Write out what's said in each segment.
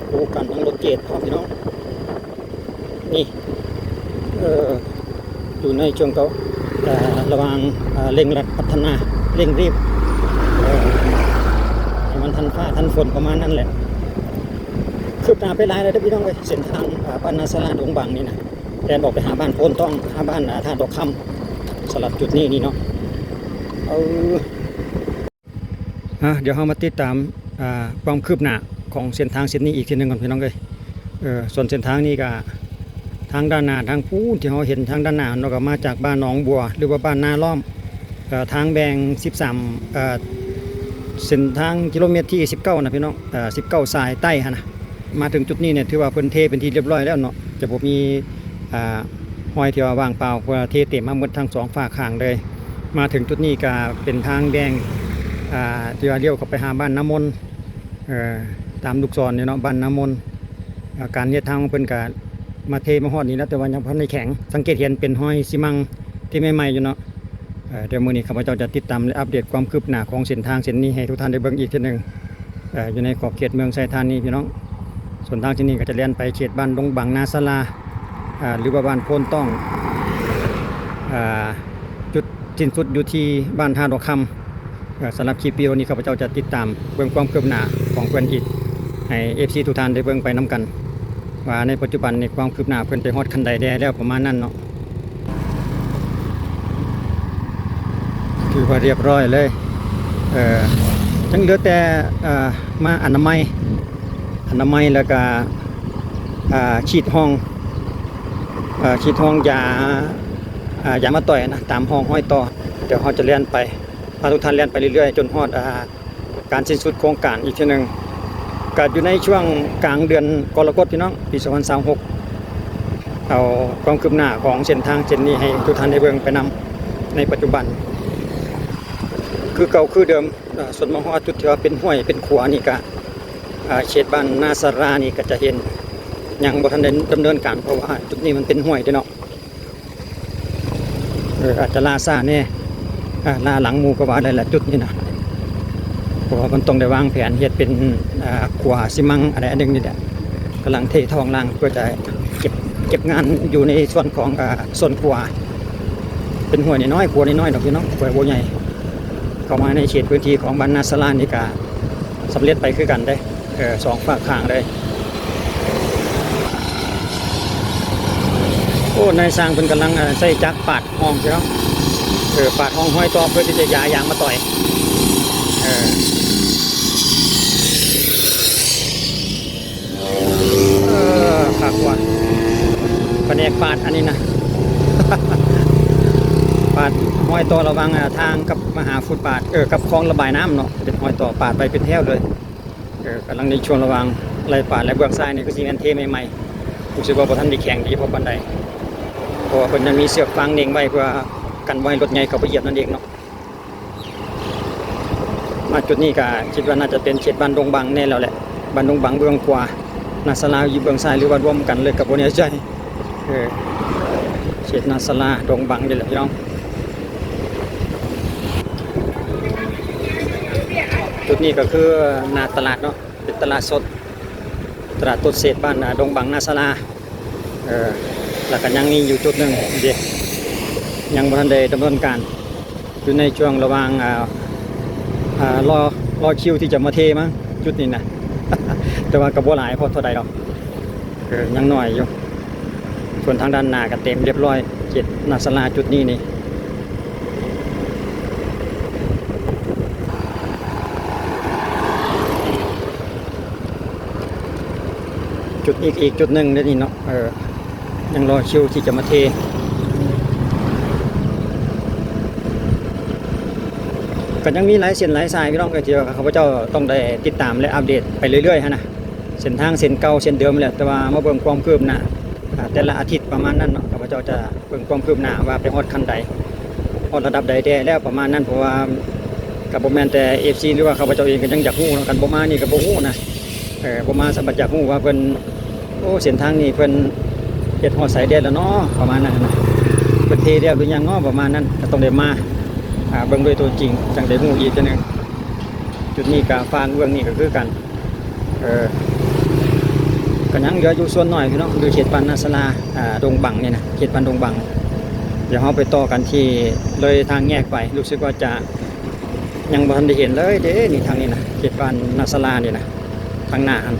ໂອ້ ການເມືອງໂລເກດເນາະພີ່ນ້ອງ ນີ້ ເອີ ຢູ່ໃນຊ່ວງເກົ່າ ເອີ ລະຫວ່າງ ເອີ ເລັ່ງລັດພັດທະນາ ເລັ່ງຣີບ ເອີ ໃຫ້ມັນທັນຟ້າທັນຝົນປະມານນັ້ນແຫຼະ. ຄືບໜ້າໄປຫຼາຍແລ້ວເດີພີ່ນ້ອງເອີຍ ເສັ້ນທາງ ເອີ ບ້ານນາສາລາ ດົງບັງນີ້ນະ ແລ່ນອອກໄປຫາບ້ານໂພນຕ້ອງ ຫາບ້ານ ເອີ ທ່າດອກຄຳ ສຳລັບຈຸດນີ້ນີ້ເນາະ ເອີ. ອ່າ ດຽວເຮົາມາຕິດຕາມ ອ່າ ຄວາມຄືບໜ້າຂອງເສັ້ນທາງເສັ້ນນີ້ອີກເທື່ອໜຶ່ງກ່ອນພີ່ນ້ອງເອີຍ. ເອີ ສ່ວນເສັ້ນທາງນີ້ກະ ທາງດ້ານໜ້າ ທາງພຸ້ນທີ່ເຮົາເຫັນທາງດ້ານໜ້າເນາະ ກະມາຈາກບ້ານໜອງບົວ ຫຼືວ່າບ້ານນາລ້ອມ ເອີ ທາງແບ່ງສິບສາມ ເອີ ເສັ້ນທາງກິໂລແມັດທີສິບເກົ້ານະພີ່ນ້ອງ ເອີ ສິບເກົ້າສາຍໃຕ້ຫັ້ນນະ. ມາເຖິງຈຸດນີ້ນີ້ຖືວ່າເພິ່ນເທເປັນທີ່ຮຽບຮ້ອຍແລ້ວເນາະ ຈະບໍ່ມີ ອ່າ ຮອຍທີ່ວ່າວ່າງເປົ່າ ເພາະວ່າເທເຕັມມາໝົດທັງສອງຟາກຂ້າງເລີຍ. ມາເຖິງຈຸດນີ້ກະເປັນທາງແບ່ງ ອ່າ ທີ່ວ່າລ້ຽວເຂົ້າໄປຫາບ້ານນາມົນ ເອີ ຕາມລູກສອນນີ້ເນາະ ບ້ານນາມົນ. ອ່າ ການເຮັດທາງຂອງເພິ່ນກະມາເທມາຮອດນີ້ແລ້ວ ແຕ່ວ່າຍັງບໍ່ທັນໄດ້ແຂງ ສັງເກດເຫັນເປັນຮອຍຊີມັງທີ່ໃໝ່ໆຢູ່ເນາະ. ເອີ ດຽວມື້ນີ້ຂ້າພະເຈົ້າຈະຕິດຕາມ ແລະ ອັບເດດຄວາມຄືບໜ້າຂອງເສັ້ນທາງເສັ້ນນີ້ໃຫ້ທຸກທ່ານໄດ້ເບິ່ງອີກເທື່ອໜຶ່ງ ເອີ ຢູ່ໃນຂອບເຂດເມືອງໄຊທານີພີ່ນ້ອງ. ສ່ວນທາງເສັ້ນນີ້ກະຈະແລ່ນໄປເຂດບ້ານດົງບັງ ນາສາລາ ເອີ ຫຼືວ່າບ້ານໂພນຕ້ອງ ເອີ ຈຸດສິ້ນສຸດຢູ່ທີ່ບ້ານທ່າດອກຄຳ. ເອີ ສຳລັບຄລິບວິດີໂອນີ້ ຂ້າພະເຈົ້າຈະຕິດຕາມເບິ່ງຄວາມຄືບໜ້າຂອງເພິ່ນອີກ ໃຫ້ເອັຟຊີທຸກທ່ານໄດ້ເບິ່ງໄປນຳກັນ ວ່າໃນປັດຈຸບັນນີ້ຄວາມຄືບໜ້າເພິ່ນໄປຮອດຂັ້ນໃດແດ່ແລ້ວ ປະມານນັ້ນເນາະ. ຖືວ່າຮຽບຮ້ອຍເລີຍ ເອີ ຍັງເຫຼືອແຕ່ ເອີ ມາອະນາໄມ ອະນາໄມ ແລ້ວກະ ອ່າ ສີດຮ່ອງ ເອີ ສີດຮ່ອງຢາ ອ່າ ຢາມາຕ່ອຍນະ ຕາມຮ່ອງຮອຍຕໍ່. ດຽວເຮົາຈະແລ່ນໄປ ພາທຸກທ່ານແລ່ນໄປເລື້ອຍໆ ຈົນຮອດ ອ່າ ການສິ້ນສຸດໂຄງການອີກເທື່ອໜຶ່ງ ກະຢູ່ໃນຊ່ວງກາງເດືອນກໍລະກົດ ພີ່ນ້ອງ ປີສອງພັນຊາວຫົກ ເອົາຄວາມຄືບໜ້າຂອງເສັ້ນທາງເສັ້ນນີ້ໃຫ້ທຸກທ່ານໄດ້ເບິ່ງໄປນຳ. ໃນປັດຈຸບັນຄືເກົ່າຄືເດີມ ເອີ ສ່ວນມາຮອດຈຸດທີ່ວ່າເປັນຫ້ວຍເປັນຂົວນີ້ກະ ເອີ ເຂດບ້ານນາສາລານີ້ກະຈະເຫັນຍັງບໍ່ທັນໄດ້ດຳເນີນການ ເພາະວ່າຈຸດນີ້ມັນເປັນຫ້ວຍເດ້ເນາະ. ເອີ ອາດຈະລ່າຊ້າແດ່ ອ່າ ລ່າຫຼັງໝູ່ກໍວ່າໄດ້ລະຈຸດນີ້ນະ ເພາະວ່າມັນຕ້ອງໄດ້ວາງແຜນເຮັດເປັນ ອ່າ ຂົວຊີມັງອັນໃດອັນໜຶ່ງນີ້ແຫຼະ ກຳລັງເທທອງລ້າງເພື່ອຈະເກັບ ເກັບງານຢູ່ໃນສ່ວນຂອງ ອ່າ ສ່ວນຂົວ ເປັນຫ້ວຍນ້ອຍໆ ຂົວນ້ອຍໆ ດອກພີ່ນ້ອງ ຂົວບໍ່ໃຫຍ່ ເຂົ້າມາໃນເຂດພື້ນທີ່ຂອງບ້ານນາສາລານີ້ກະສຳເລັດໄປຄືກັນເດ້. ເອີ ສອງຟາກຂ້າງເລີຍ. ໂອ້ ນາຍຊ່າງເພິ່ນກຳລັງ ເອີ ໃຊ້ຈັກປາດຮ່ອງເນາະ ເອີ ປາດຮ່ອງຮອຍຕໍ່ເພື່ອທີ່ຈະຢາຢາງມາຕ່ອຍ ເອີ ເອີ ຄັກວ່ະ ພະແນກປາດອັນນີ້ນະ ປາດຮອຍຕໍ່ລະຫວ່າງ ເອີ ທາງກັບມາຫາຟຸດບາດ ເອີ ກັບຄອງລະບາຍນ້ຳເນາະ ເປັນຮອຍຕໍ່ປາດໄປເປັນແຖວເລີຍ. ເອີ ກຳລັງໃນຊ່ວງລະຫວ່າງໄລ່ປາດ ແລະ ເບື້ອງຊ້າຍນີ້ຄືຊິແມ່ນເທໃໝ່ໆ ຮູ້ສຶກວ່າບໍ່ທັນໄດ້ແຂງດີພໍປານໃດ ເພາະວ່າເພິ່ນຍັງມີເຊືອກຟາງເນັ່ງໄວ້ ເພື່ອກັນບໍ່ໃຫ້ລົດໃຫຍ່ເຂົ້າໄປຢຽບນັ້ນເອງເນາະ. ມາຈຸດນີ້ກະຄິດວ່າໜ້າຈະເປັນເຂດບ້ານດົງບັງແນ່ແລ້ວແຫຼະ ບ້ານດົງບັງເບື້ອງຂວາ ນາສາລາຢູ່ເບື້ອງຊ້າຍ ຫຼືວ່າລວມກັນເລີຍກະບໍ່ແນ່ໃຈ. ເອີ ເຂດນາສາລາ ດົງບັງນີ້ແຫຼະພີ່ນ້ອງ. ຈຸດນີ້ກະຄືໜ້າຕະຫຼາດເນາະ ເປັນຕະຫຼາດສົດ ຕະຫຼາດຕົ້ນເສດ ບ້ານ ດົງບັງ ນາສາລາ ເອີ ແລ້ວກະຍັງມີຢູ່ຈຸດໜຶ່ງເດ້ ຍັງບໍ່ທັນໄດ້ດຳເນີນການ ຢູ່ໃນຊ່ວງລະຫວ່າງ ອ່າ ອ່າ ລໍ ລໍຄິວທີ່ຈະມາເທມັ້ງ ຈຸດນີ້ນະ ແຕ່ວ່າກະບໍ່ຫຼາຍພໍເທົ່າໃດດອກ ເອີ ຍັງໜ້ອຍຢູ່. ສ່ວນທາງດ້ານໜ້າກະເຕັມຮຽບຮ້ອຍ ເຂດນາສາລາຈຸດນີ້ນີ້ ຈຸດອີກ ອີກຈຸດໜຶ່ງເດ້ນີ້ເນາະ ເອີ ຍັງລໍຄິວທີ່ຈະມາເທ ກະຍັງມີຫຼາຍເສັ້ນຫຼາຍສາຍພີ່ນ້ອງເອີຍ ທີ່ວ່າຂ້າພະເຈົ້າຕ້ອງໄດ້ຕິດຕາມ ແລະ ອັບເດດໄປເລື້ອຍໆຫັ້ນນະ ເສັ້ນທາງເສັ້ນເກົ່າເສັ້ນເດີມແຫຼະ ແຕ່ວ່າມາເບິ່ງຄວາມຄືບໜ້າ ອ່າ ແຕ່ລະອາທິດປະມານນັ້ນເນາະ ຂ້າພະເຈົ້າຈະເບິ່ງຄວາມຄືບໜ້າວ່າໄປຮອດຂັ້ນໃດ ຮອດລະດັບໃດແດ່ແລ້ວປະມານນັ້ນ ເພາະວ່າກະບໍ່ແມ່ນແຕ່ເອັຟຊີ ຫຼືວ່າຂ້າພະເຈົ້າເອງກະຍັງຢາກຮູ້ເນາະ ຄັນບໍ່ມານີ້ກະບໍ່ຮູ້ນະ ເອີ ບໍ່ມາສາມາດຢາກຮູ້ວ່າເພິ່ນ ໂອ້ ເສັ້ນທາງນີ້ເພິ່ນເຮັດຮອດໃສແດ່ລະເນາະ ປະມານນັ້ນນະ ເພິ່ນເທແລ້ວຫຼືຍັງເນາະ ປະມານນັ້ນ ກະຕ້ອງໄດ້ມາ ອ່າ ເບິ່ງດ້ວຍຕົວຈິງ ຈັ່ງໄດ້ຮູ້ອີກເທື່ອໜຶ່ງ. ຈຸດນີ້ກະຟາກເບື້ອງນີ້ກະຄືກັນ ເອີ ກໍຍັງເຫຼືອຢູ່ສ່ວນໜ້ອຍພີ່ນ້ອງ ຢູ່ເຂດບ້ານນາສາລາ ອ່າ ດົງບັງນີ້ນະ ເຂດບ້ານດົງບັງ. ດຽວເຮົາໄປຕໍ່ກັນທີ່ເລີຍທາງແຍກໄປ ຮູ້ສຶກວ່າຈະຍັງບໍ່ທັນໄດ້ເຫັນເລີຍເດ້ນີ້ ທາງນີ້ນະ ເຂດບ້ານນາສາລານີ້ນະ ທາງໜ້າຫັ້ນ.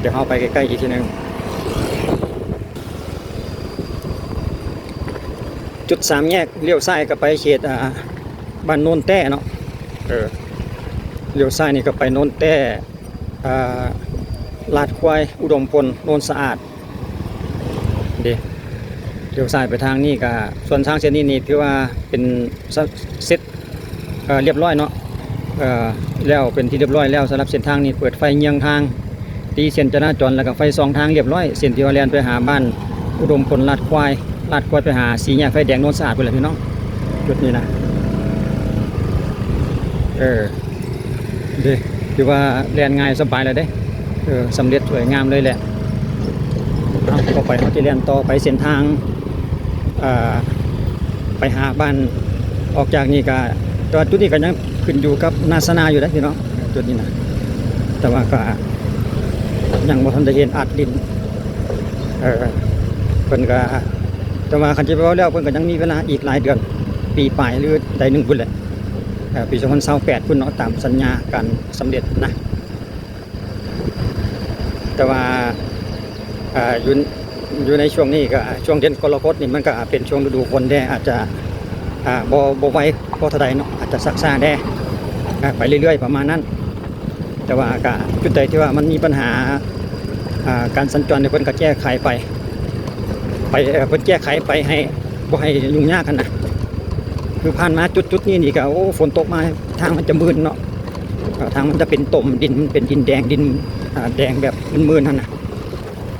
ດຽວເຮົາໄປໃກ້ໆອີກທີໜຶ່ງ. ຈຸດສາມແຍກ ລ້ຽວຊ້າຍກໍໄປເຂດ ອ່າ ບ້ານໂນນແຕ້ເນາະ. ເອີ ລ້ຽວຊ້າຍນີ້ກໍໄປໂນນແຕ້ ອ່າ ລາດຄວາຍ ອຸດົມພົນ ໂນນສະອາດເດ້. ລ້ຽວຊ້າຍໄປທາງນີ້ກໍ ສ່ວນທາງເສັ້ນນີ້ນີ້ຖືວ່າເປັນ ສະ ເສັດ ເອີ ລຽບຮ້ອຍເນາະ ເອີ ແລ້ວເປັນທີ່ລຽບຮ້ອຍແລ້ວ. ສຳລັບເສັ້ນທາງນີ້ເປີດໄຟເຍືອງທາງ ຕີເສັ້ນຈະລາຈອນ ແລ້ວກໍໄຟສອງທາງລຽບຮ້ອຍ. ເສັ້ນທີ່ວ່າແລ່ນໄປຫາບ້ານອຸດົມພົນ ລາດຄວາຍ ລາດຄວາຍໄປຫາສີ່ແຍກໄຟແດງໂນນສະອາດພຸ້ນແຫຼະພີ່ນ້ອງ ຈຸດນີ້ນະ. ເອີ ເດ້ ຖືວ່າແລ່ນງ່າຍສະບາຍແລ້ວເດ້. ເອີ ສຳເລັດສວຍງາມເລີຍແຫຼະ. ເອົາ ຕໍ່ໄປເຮົາຈະແລ່ນຕໍ່ໄປເສັ້ນທາງ ເອີ ໄປຫາບ້ານ ອອກຈາກນີ້ກະ ແຕ່ວ່າຈຸດນີ້ກໍຍັງຂຶ້ນຢູ່ກັບນາສະນາຢູ່ເດ້ພີ່ນ້ອງ ຈຸດນີ້ນະ. ແຕ່ວ່າກໍຍັງບໍ່ທັນໄດ້ເຫັນອາດດິນ ເອີ ເພິ່ນກໍ ແຕ່ວ່າຄັນຊິເວົ້າແລ້ວ ເພິ່ນກໍຍັງມີເວລາອີກຫຼາຍເດືອນ ປີປາຍ ຫຼື ໄດ້ໜຶ່ງພຸ້ນແຫຼະ ເອີ ປີສອງພັນຊາວແປດພຸ້ນເນາະ ຕາມສັນຍາການສຳເລັດນະ. ແຕ່ວ່າ ອ່າ ຢູ່ ຢູ່ໃນຊ່ວງນີ້ກໍ ອ່າ ຊ່ວງເດືອນກໍລະກົດນີ້ ມັນກໍເປັນຊ່ວງລະດູຝົນແດ່ ອາດຈະ ອ່າ ບໍ່ ບໍ່ໄວພໍເທົ່າໃດເນາະ ອາດຈະຊັກຊ້າແດ່ ອ່າ ໄປເລື້ອຍໆປະມານນັ້ນ. ແຕ່ວ່າກໍຈຸດໃດທີ່ວ່າມັນມີບັນຫາ ອ່າ ການສັນຈອນນີ້ ເພິ່ນກໍແກ້ໄຂໄປ ໄປ ເອີ ເພິ່ນແກ້ໄຂໄປໃຫ້ ບໍ່ໃຫ້ຫຍຸ້ງຍາກຫັ້ນນະ. ຄືຜ່ານມາຈຸດ ຈຸດນີ້ນີ້ກໍ ໂອ້ ຝົນຕົກມາ ທາງມັນຈະມື່ນເນາະ ເອີ ທາງມັນຈະເປັນຕົມ ດິນເປັນດິນແດງ ດິນ ອ່າ ແດງແບບມື່ນໆຫັ້ນນະ.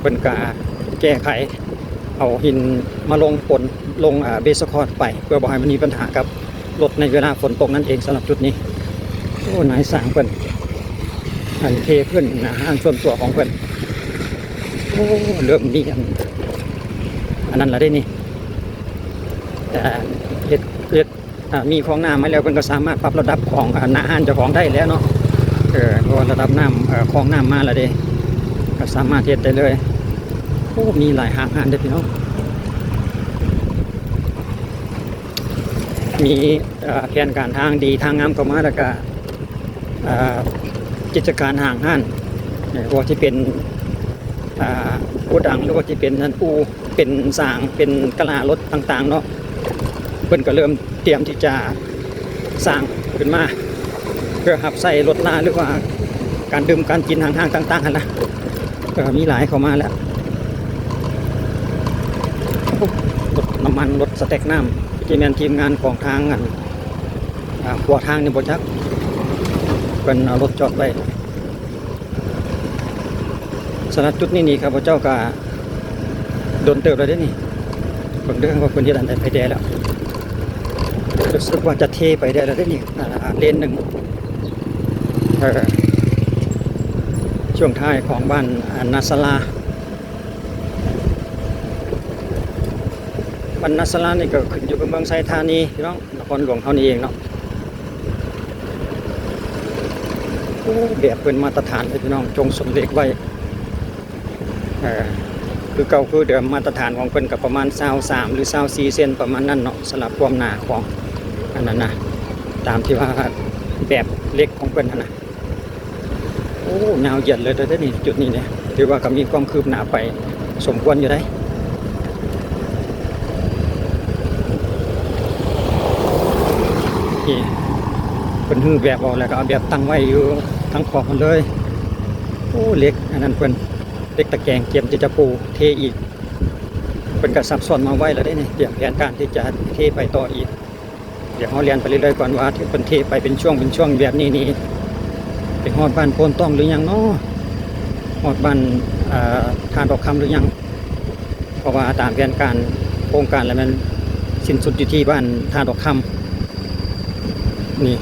ເພິ່ນກະແກ້ໄຂ ເອົາຫີນມາລົງປົນ ລົງ ອ່າ ເບສຄອດໄປ ເພື່ອບໍ່ໃຫ້ມັນມີບັນຫາກັບລົດໃນເວລາຝົນຕົກນັ້ນເອງ. ສຳລັບຈຸດນີ້ ໂອ້ ນາຍຊ່າງເພິ່ນ ອັນ ເທພື້ນໜ້າຮ້ານສ່ວນຕົວຂອງເພິ່ນ. ໂອ້ ເລີ່ມມີອັນ ອັນນັ້ນລະເດ້ນີ້ ອ່າ ເຮັດ ເຮັດ ອ່າ ມີຄອງນ້ຳມາແລ້ວ ເພິ່ນກໍສາມາດປັບລະດັບຂອງ ອ່າ ໜ້າຮ້ານເຈົ້າຂອງໄດ້ແລ້ວເນາະ. ເອີ ເພາະວ່າລະດັບນ້ຳ ເອີ ຄອງນ້ຳມາແລ້ວເດ້ ກໍສາມາດເຮັດໄດ້ເລີຍ. ໂອ້ ມີຫຼາຍຫ້າງຮ້ານເດ້ພີ່ນ້ອງ ມີ ເອີ ແຜນການທາງດີທາງງາມເຂົ້າມາ ແລ້ວກໍ ເອີ ກິດຈະການຫ້າງຮ້ານ ເອີ ບໍ່ວ່າຊິເປັນ ອ່າ ໂກດັງ ຫຼືວ່າຊິເປັນອັນ ອູ່ ເປັນສາງ ເປັນກະລາລົດຕ່າງໆເນາະ ເພິ່ນກໍເລີ່ມຕຽມທີ່ຈະສ້າງຂຶ້ນມາ ເພື່ອຮັບໃຊ້ລົດລາ ຫຼືວ່າການດື່ມການກິນຫ້າງຮ້ານຕ່າງໆຫັ້ນນະ. ເອີ ມີຫຼາຍເຂົ້າມາແລ້ວ ລົດນ້ຳມັນ ລົດສະແຕັກນ້ຳ ທີ່ແມ່ນທີມງານຂອງທາງອັນ ອ່າ ຂົວທາງນີ້ບໍ່ຈັກ ເພິ່ນເອົາລົດຈອດໄວ້. ສຳລັບຈຸດນີ້ນີ້ ຂ້າພະເຈົ້າກະດົນເຕີບແລ້ວເດ້ນີ້ ເບິ່ງເດີວ່າເພິ່ນເຮັດອັນໃດໄປແດ່ແລ້ວ ຮູ້ສຶກວ່າຈະເທໄປແດ່ແລ້ວເດ້ນີ້ ອ່າ ເລນໜຶ່ງ ເອີ ຊ່ວງທ້າຍຂອງບ້ານ ອ່າ ນາສາລາ. ບ້ານນາສາລານີ້ກໍຂຶ້ນຢູ່ກັບເມືອງໄຊທານີພີ່ນ້ອງ ນະຄອນຫຼວງເຮົານີ້ເອງເນາະ. ໂອ້ ແບບເພິ່ນມາດຕະຖານເດ້ພີ່ນ້ອງ ຈົງສົມເຫຼັກໄວ້ ເອີ ຄືເກົ່າຄືເດີມ ມາດຕະຖານຂອງເພິ່ນກໍປະມານຊາວສາມ ຫຼື ຊາວສີ່ເຊັນ ປະມານນັ້ນເນາະ ສຳລັບຄວາມໜາຂອງອັນນັ້ນນະ ຕາມທີ່ວ່າແບບເຫຼັກຂອງເພິ່ນຫັ້ນນະ. ໂອ້ ຍາວຢຽດເລີຍເດ້ນີ້ ຈຸດນີ້ນີ້ ຖືວ່າກໍມີຄວາມຄືບໜ້າໄປສົມຄວນຢູ່ເດ້. ນີ້ ເພິ່ນຮື້ແບບອອກແລ້ວ ກໍເອົາແບບຕັ້ງໄວ້ຢູ່ທາງຂອບພຸ້ນເລີຍ. ໂອ້ ເຫຼັກອັນນັ້ນເພິ່ນ ເຫຼັກຕະແກງກຽມທີ່ຈະປູເທອີກ ເພິ່ນກໍຊັບຊ້ອນມາໄວ້ແລ້ວເດ້ນີ້ ຕຽມແຜນການທີ່ຈະເທໄປຕໍ່ອີກ. ດຽວເຮົາແລ່ນໄປເລື້ອຍໆກ່ອນວ່າ ເພິ່ນເທໄປເປັນຊ່ວງເປັນຊ່ວງແບບນີ້ນີ້ ໄປຮອດບ້ານໂພນຕ້ອງຫຼືຍັງເນາະ ຮອດບ້ານ ເອີ ທ່າດອກຄຳຫຼືຍັງ ເພາະວ່າຕາມແຜນການໂຄງການແລ້ວແມ່ນສິ້ນສຸດຢູ່ທີ່ບ້ານທ່າດອກຄຳນີ້.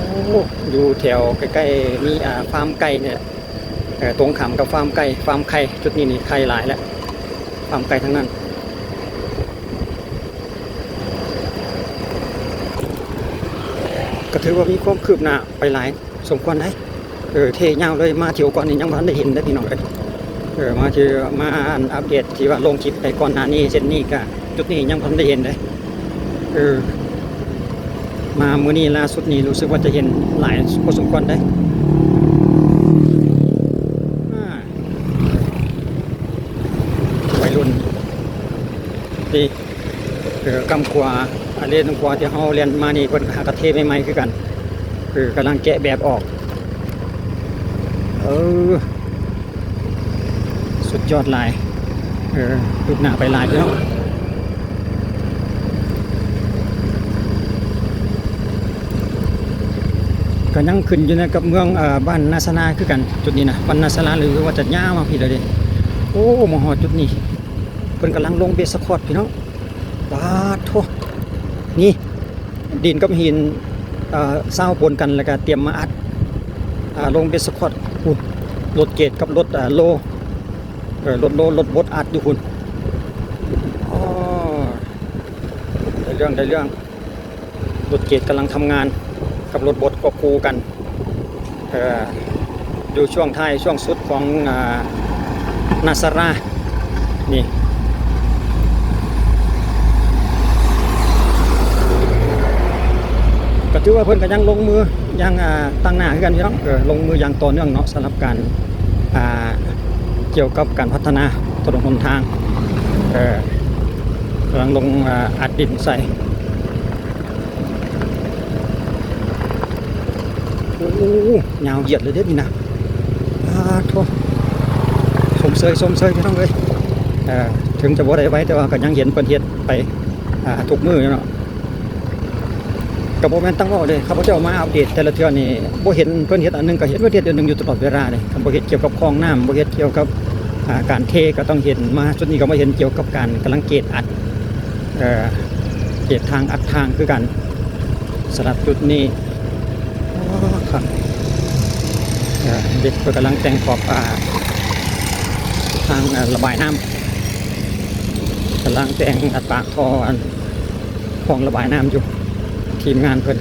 ໂອ້ ຢູ່ແຖວໃກ້ໆມີ ອ່າ ຟາມໄກ່ນີ້ແຫຼະ ເອີ ຕົງຂ້າມກັບຟາມໄກ່ ຟາມໄຂ່ ຈຸດນີ້ນີ້ໄຂ່ຫຼາຍແຫຼະ ຟາມໄກ່ທັງນັ້ນ. ກໍຖືວ່າມີຄວາມຄືບໜ້າໄປຫຼາຍສົມຄວນໄດ໋ ເອີ ເທຍາວເລີຍ ມາທ່ຽວກ່ອນນີ້ຍັງບໍ່ທັນໄດ້ເຫັນເດ້ພີ່ນ້ອງເອີຍ. ເອີ ມາທີ່ ມາອັນອັບເດດທີ່ວ່າລົງຄລິບໄປກ່ອນໜ້ານີ້ ເສັ້ນນີ້ກະຈຸດນີ້ຍັງບໍ່ທັນໄດ້ເຫັນເດ້. ເອີ ມາມື້ນີ້ລ່າສຸດນີ້ຮູ້ສຶກວ່າຈະເຫັນຫຼາຍພໍສົມຄວນເດ້. ອາ ໄວລຸ້ນ ນີ້ ເອີ ກ້ຳຂວາ ອາ ເລນຂວາທີ່ເຮົາແລ່ນມານີ້ ເພິ່ນຫາກະເທໃໝ່ໆຄືກັນ. ເອີ ກຳລັງແກະແບບອອກ. ເອີ ສຸດຍອດຫຼາຍ. ເອີ ຄືບໜ້າໄປຫຼາຍເນາະ. ກໍຍັງຂຶ້ນຢູ່ໃນກັບເມືອງ ເອີ ບ້ານນາສະລາຄືກັນ. ຈຸດນີ້ນະ ບ້ານນາສະລາ ຫຼືວ່າຈະຍາວມາພີ້ແລ້ວເດ້. ໂອ້ ມາຮອດຈຸດນີ້ ເພິ່ນກຳລັງລົງເບສຄອດພີ່ນ້ອງ. ປາດໂທ້ ນີ້ ດິນກັບຫີນ ເອີ ຊາວປົນກັນ ແລ້ວກະຕຽມມາອັດ ອາ ລົງເບສຄອດ. ພຸ້ນ ລົດເກດກັບລົດ ອາ ໂລ ເອີ ລົດໂລ ລົດບົດອັດຢູ່ພຸ້ນ. ອໍ ໄດ້ເລື່ອງ ໄດ້ເລື່ອງ. ລົດເກດກຳລັງທຳງານກັບລົດບົດຄວບຄູ່ກັນ ເອີ ຢູ່ຊ່ວງທ້າຍຊ່ວງສຸດຂອງ ອາ ນາສະລານີ້. ກໍຖືວ່າເພິ່ນກໍຍັງລົງມືຢ່າງ ອາ ຕັ້ງໜ້າຄືກັນພີ່ນ້ອງ. ເອີ ລົງມືຢ່າງຕໍ່ເນື່ອງເນາະ ສຳລັບການ ອາ ກ່ຽວກັບການພັດທະນາຖະໜົນຫົນທາງ. ເອີ ກຳລັງລົງ ອາ ອັດດິນໃສ່. ໂອ້ ຍາວຢຽດເລີຍເດ້ນີ້ນະ. ປາດໂທ້ ຊົມເຊີຍ ຊົມເຊີຍພີ່ນ້ອງເອີຍ. ເອີ ເຖິງຈະບໍ່ໄດ້ໄວ ແຕ່ວ່າກໍຍັງເຫັນເພິ່ນເຮັດໄປ ອາ ທຸກມື້ຢູ່ເນາະ. ກໍບໍ່ແມ່ນຕັ້ງເວົ້າເດ້ ຂ້າພະເຈົ້າມາອັບເດດແຕ່ລະເທື່ອນີ້ ບໍ່ເຫັນເພິ່ນເຮັດອັນໜຶ່ງ ກໍເຫັນເພິ່ນເຮັດອັນໜຶ່ງຢູ່ຕະຫຼອດເວລາເດ້. ຄັນບໍ່ເຮັດກ່ຽວກັບຄອງນ້ຳ ບໍ່ເຮັດກ່ຽວກັບ ອາ ການເທ ກໍຕ້ອງເຫັນ. ມາຈຸດນີ້ກໍມາເຫັນກ່ຽວກັບການກຳລັງເກດອັດ ເອີ ເກດທາງອັດທາງຄືກັນ ສຳລັບຈຸດນີ້. ໂອ້ ຄັກ ເອີ ເດັກເພິ່ນກຳລັງແຕ່ງຂອບ ອາ ທາງ ອາ ລະບາຍນ້ຳ ກຳລັງແຕ່ງ ອາ ປາກທໍ່ ອັນ ຮ່ອງລະບາຍນ້ຳຢູ່ ທີມງານເພິ່ນ.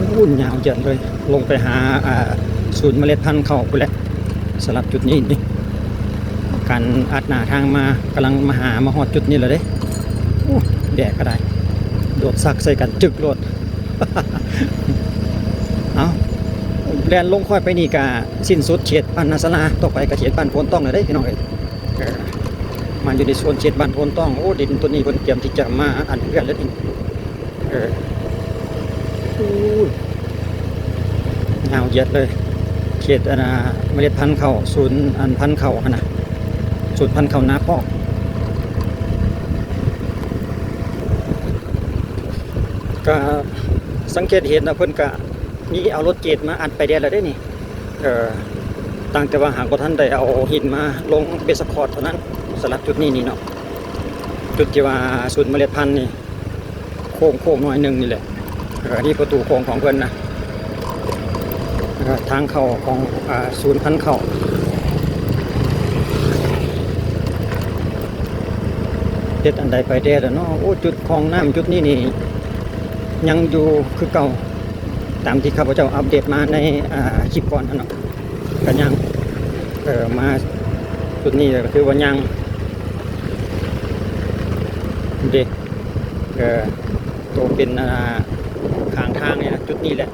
ໂອ້ ຍາວເຫຍີດເລີຍ ລົງໄປຫາ ອາ ສູນເມລັດພັນເຂົ້າພຸ້ນແຫຼະ. ສຳລັບຈຸດນີ້ນີ້ ການອັດໜ້າທາງມາ ກຳລັງມາຫາມາຮອດຈຸດນີ້ແລ້ວເດ້. ໂອ້ ແດດກໍໄດ້ ໂດດຊັກໃສ່ກັນຈຶກໂລດ. ເອົ້າ ແລ່ນລົງຄ່ອຍໄປນີ້ກະສິ້ນສຸດເຂດບ້ານນາສາລາ ຕໍ່ໄປກະເຂດບ້ານໂພນຕ້ອງແລ້ວເດ້ພີ່ນ້ອງເອີຍ. ເອີ ມາຢູ່ໃນໂຊນເຂດບ້ານໂພນຕ້ອງ. ໂອ້ ດິນໂຕນີ້ເພິ່ນກຽມທີ່ຈະມາອັດເຮືອນແລ້ວນີ້. ເອີ ໂອ້ຍ ຍາວເຫຢີດເລີຍ ເຂດອັນນ່າ ເມລັດພັນເຂົ້າ ສູນອັນພັນເຂົ້າຫັ້ນນະ ສູນພັນເຂົ້ານາຄອກ. ກະສັງເກດເຫັນນະ ເພິ່ນກະມີເອົາລົດເກດມາອັດໄປແດ່ແລ້ວເດ້ນີ້. ເອີ ຕ່າງແຕ່ວ່າຫາກບໍ່ທັນໄດ້ເອົາຫີນມາລົງເບສຄອດເທົ່ານັ້ນ. ສຳລັບຈຸດນີ້ນີ້ເນາະ ຈຸດທີ່ວ່າສູນເມລັດພັນນີ້ ໂຄ້ງໆໜ້ອຍໜຶ່ງນີ້ແຫຼະ. ເອີ ອັນນີ້ປະຕູໂຄ້ງຂອງເພິ່ນນະ ເອີ ທາງເຂົ້າຂອງ ອາ ສູນພັນເຂົ້າ. ເຮັດອັນໃດໄປແດ່ລະເນາະ. ໂອ້ ຈຸດຄອງນ້ຳຈຸດນີ້ນີ້ຍັງຢູ່ຄືເກົ່າ ຕາມທີ່ຂ້າພະເຈົ້າອັບເດດມາໃນ ອາ ຄລິບກ່ອນຫັ້ນເນາະ. ກະຍັງ ເອີ ມາຈຸດນີ້ກະຖືວ່າຍັງເດ້ ເອີ ໂຕເປັນ ອ່າ ຂ້າງທາງນີ້ນະ ຈຸດນີ້ແຫຼະ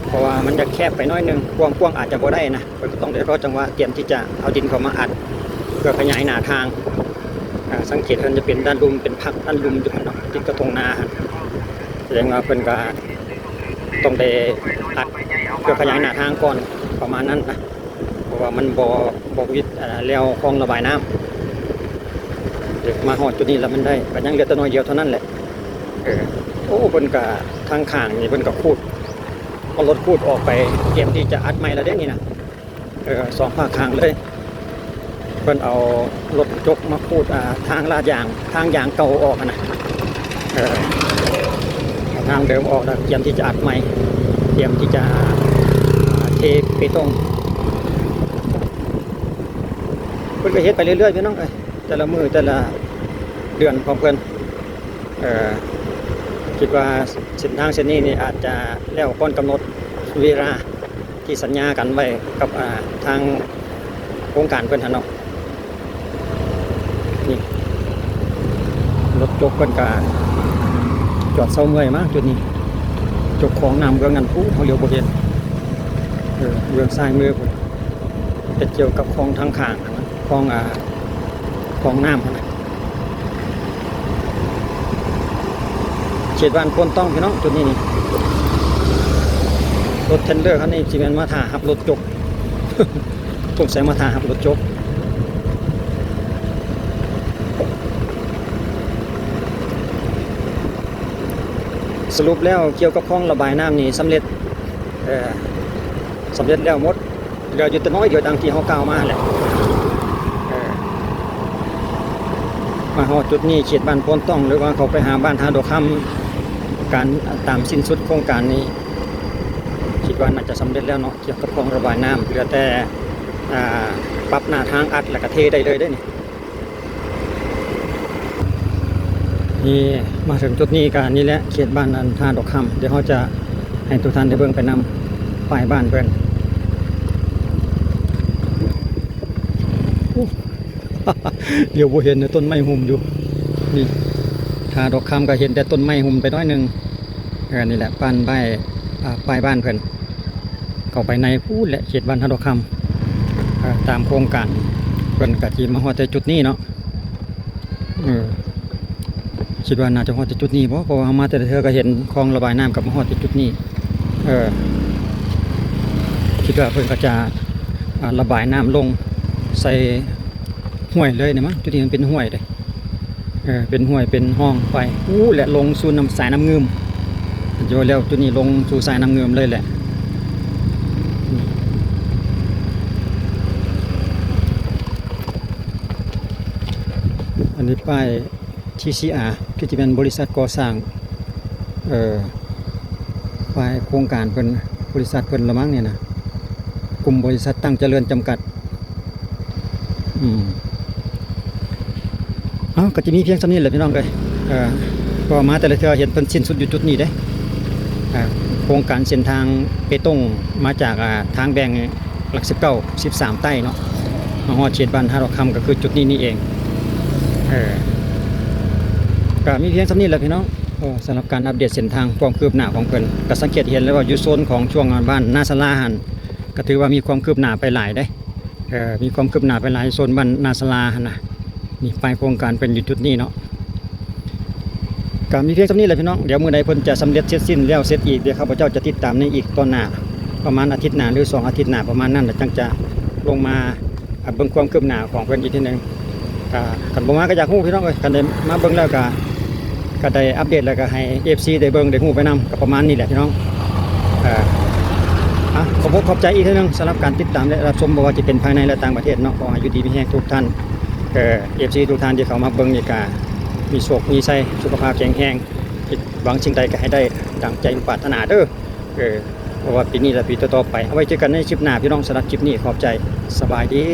ເພາະວ່າມັນຈະແຄບໄປໜ້ອຍໜຶ່ງ ຄວາມກວ້າງອາດຈະບໍ່ໄດ້ນະ. ເພິ່ນກະຕ້ອງໄດ້ລໍຈັງຫວະ ຕຽມທີ່ຈະເອົາດິນເຂົ້າມາອັດ ເພື່ອຂະຫຍາຍໜ້າທາງ. ອາ ສັງເກດເຫັນຈະເປັນດ້ານລຸ່ມ ເປັນພັກດ້ານລຸ່ມຢູ່ຫັ້ນເນາະ ຕິດກັບທົ່ງນາຫັ້ນ. ສະແດງວ່າເພິ່ນກະຕ້ອງໄດ້ອັດເພື່ອຂະຫຍາຍໜ້າທາງກ່ອນ ປະມານນັ້ນນະ. ເພາະວ່າມັນບໍ່ ບໍ່ວິດ ອາ ແລວຄອງລະບາຍນ້ຳ. ເອີ ມາຮອດຈຸດນີ້ລະມັນໄດ້ ກະຍັງເຫຼືອແຕ່ໜ້ອຍດຽວເທົ່ານັ້ນແຫຼະ. ເອີ ໂອ້ ເພິ່ນກະ ທາງຂ້າງນີ້ເພິ່ນກະຂູດ ເອົາລົດຂູດອອກໄປ ຕຽມທີ່ຈະອັດໃໝ່ລະເດ້ນີ້ນະ. ເອີ ສອງພາກຂ້າງເລີຍ ເພິ່ນເອົາລົດຈົກມາຂູດ ອ່າ ທາງລາດຢາງ ທາງຢາງເກົ່າອອກຫັ້ນນະ. ເອີ ເອົາທາງເດີມອອກລະ ຕຽມທີ່ຈະອັດໃໝ່ ຕຽມທີ່ຈະ ອ່າ ເທເປຕົງ. ເພິ່ນກະເຮັດໄປເລື້ອຍໆ ພີ່ນ້ອງເອີຍ ແຕ່ລະມື້ແຕ່ລະເດືອນຂອງເພິ່ນ. ເອີ ຄິດວ່າເສັ້ນທາງເສັ້ນນີ້ນີ້ອາດຈະແລ້ວກ່ອນກຳນົດເວລາທີ່ສັນຍາກັນໄວ້ກັບ ອ່າ ທາງໂຄງການເພິ່ນຫັ້ນເນາະ. ນີ້ ລົດຈົກເພິ່ນກະຈອດເຊົາເມື່ອຍມາຈຸດນີ້. ຈົກຂອງນ້ຳເບື້ອງນັ້ນພຸ້ນ ເຮົາຫຼຽວບໍ່ເຫັນ. ເອີ ເບື້ອງຊ້າຍມືພຸ້ນ ເຮັດກ່ຽວກັບຄອງທາງຂ້າງຫັ້ນນະ ຄອງ ອ່າ ຄອງນ້ຳຫັ້ນນະ. ເຂດບ້ານໂພນຕ້ອງ ພີ່ນ້ອງ ຈຸດນີ້ນີ້. ລົດເທຣນເລີຄັນນີ້ຊິແມ່ນມາຖ້າຮັບລົດຈົກ ສົງໄສມາຖ້າຮັບລົດຈົກ. ສະຫຼຸບແລ້ວກ່ຽວກັບຄອງລະບາຍນ້ຳນີ້ສຳເລັດ ເອີ ສຳເລັດແລ້ວໝົດ ເຫຼືອຢູ່ແຕ່ນ້ອຍດຽວ ດັ່ງທີ່ເຮົາກ່າວມາຫັ້ນແຫຼະ. ເອີ ມາຮອດຈຸດນີ້ ເຂດບ້ານໂພນຕ້ອງ ຫຼືວ່າເຂົ້າໄປຫາບ້ານທ່າດອກຄຳ ການ ຕາມສິ້ນສຸດໂຄງການນີ້ ຄິດວ່າໜ້າຈະສຳເລັດແລ້ວເນາະ ກ່ຽວກັບຄອງລະບາຍນ້ຳ ເຫຼືອແຕ່ ອ່າ ປັບໜ້າທາງອັດ ແລ້ວກະເທໄດ້ເລີຍເດ້ນີ້. ນີ້ ມາເຖິງຈຸດນີ້ກະນີ້ແຫຼະ ເຂດບ້ານອັນທ່າດອກຄຳ. ດຽວເຮົາຈະໃຫ້ທຸກທ່ານໄດ້ເບິ່ງໄປນຳປ້າຍບ້ານເພິ່ນ. ໂອ້ ຫຼຽວບໍ່ເຫັນ ຕົ້ນໄມ້ຫຸ້ມຢູ່. ນີ້ ທ່າດອກຄຳກະເຫັນແຕ່ຕົ້ນໄມ້ຫຸ້ມໄປໜ້ອຍໜຶ່ງ. ເອີ ນີ້ແຫຼະ ປ້າຍ ປ້າຍ ອ່າ ປ້າຍບ້ານເພິ່ນ. ເຂົ້າໄປໃນພຸ້ນແຫຼະ ເຂດບ້ານທ່າດອກຄຳ. ເອີ ຕາມໂຄງການເພິ່ນກະຊິມາຮອດແຕ່ຈຸດນີ້ເນາະ. ເອີ ຄິດວ່າໜ້າຈະຮອດແຕ່ຈຸດນີ້ບໍ ເພາະວ່າເຮົາມາແຕ່ລະເທື່ອກະເຫັນຄອງລະບາຍນ້ຳ ກະມາຮອດແຕ່ຈຸດນີ້. ເອີ ຄິດວ່າເພິ່ນກະຈະ ອ່າ ລະບາຍນ້ຳລົງໃສ່ຫ້ວຍເລີຍນີ້ມັ້ງ. ຈຸດນີ້ມັນເປັນຫ້ວຍເດ້. ເອີ ເປັນຫ້ວຍເປັນຮ່ອງໄປ ອູ້ ແລະ ລົງສູ່ນ້ຳ ສາຍນ້ຳງື່ມ. ຢູ່ແລ້ວຈຸດນີ້ລົງສູ່ສາຍນ້ຳງື່ມເລີຍແຫຼະ. ອັນນີ້ປ້າຍ ທີຊີອາ ຄືຊິແມ່ນບໍລິສັດກໍ່ສ້າງ ເອີ ຝ່າຍໂຄງການເພິ່ນ ບໍລິສັດເພິ່ນລະມັ້ງນີ້ນະ ກຸ່ມບໍລິສັດຕັ້ງຈະເລີນຈຳກັດ. ອືມ ເອົ້າ ກະຈະມີພຽງສ່ຳນີ້ແຫຼະພີ່ນ້ອງເອີຍ. ເອີ ເພາະວ່າມາແຕ່ລະເທື່ອເຫັນເພິ່ນສິ້ນສຸດຢູ່ຈຸດນີ້ເດ້. ເອີ ໂຄງການເສັ້ນທາງເປຕົງ ມາຈາກ ອ່າ ທາງແບ່ງຫຼັກສິບເກົ້າ ສິບສາມໃຕ້ເນາະ ມາຮອດເຂດບ້ານທ່າດອກຄຳ ກະຄືຈຸດນີ້ນີ້ເອງ. ເອີ ກະມີພຽງສ່ຳນີ້ແຫຼະພີ່ນ້ອງ. ເອີ ສຳລັບການອັບເດດເສັ້ນທາງຄວາມຄືບໜ້າຂອງເພິ່ນ ກະສັງເກດເຫັນແລ້ວວ່າຢູ່ໂຊນຂອງຊ່ວງບ້ານນາສາລາຫັ້ນ ກະຖືວ່າມີຄວາມຄືບໜ້າໄປຫຼາຍເດ້. ເອີ ມີຄວາມຄືບໜ້າໄປຫຼາຍ ໂຊນບ້ານນາສາລາຫັ້ນນະ. ນີ້ປ້າຍໂຄງການເພິ່ນຢູ່ຈຸດນີ້ເນາະ. ກະມີພຽງສ່ຳນີ້ແຫຼະພີ່ນ້ອງ. ດຽວມື້ໃດເພິ່ນຈະສຳເລັດເສັດສິ້ນແລ້ວເສັດອີກ ດຽວຂ້າພະເຈົ້າຈະຕິດຕາມໃນອີກຕອນໜ້າ ປະມານອາທິດໜ້າ ຫຼື ສອງອາທິດໜ້າປະມານນັ້ນ ແລ້ວຈັ່ງຈະລົງມາ ເບິ່ງຄວາມຄືບໜ້າຂອງເພິ່ນອີກເທື່ອໜຶ່ງ. ກະຄັນບໍ່ມາກະຢາກຮູ້ພີ່ນ້ອງເອີຍ. ຄັນໄດ້ມາເບິ່ງແລ້ວກະ ກະໄດ້ອັບເດດ ແລ້ວກະໃຫ້ເອັຟຊີໄດ້ເບິ່ງໄດ້ຮູ້ໄປນຳ ກະປະມານນີ້ແຫຼະພີ່ນ້ອງ. ເອີ ອ່ະ ຂອບອົກຂອບໃຈອີກເທື່ອໜຶ່ງສຳລັບການຕິດຕາມ ແລະ ຮັບຊົມ ບໍ່ວ່າຈະເປັນພາຍໃນ ແລະ ຕ່າງປະເທດເນາະ. ຂໍໃຫ້ຢູ່ດີມີແຮງທຸກທ່ານ. ເອີ ເອັຟຊີທຸກທ່ານທີ່ເຂົ້າມາເບິ່ງນີ້ກະມີໂຊກມີໄຊ ສຸຂະພາບແຂງແຮງ ຄິດຫວັງສິ່ງໃດກະໃຫ້ໄດ້ດັ່ງໃຈປາດຖະໜາເດີ. ເອີ ເພາະວ່າປີນີ້ ແລະ ປີຕໍ່ໆໄປ. ເອົາໄວ້ເຈີກັນໃນຄລິບໜ້າພີ່ນ້ອງ. ສຳລັບຄລິບນີ້ຂອບໃຈ. ສະບາຍດີ.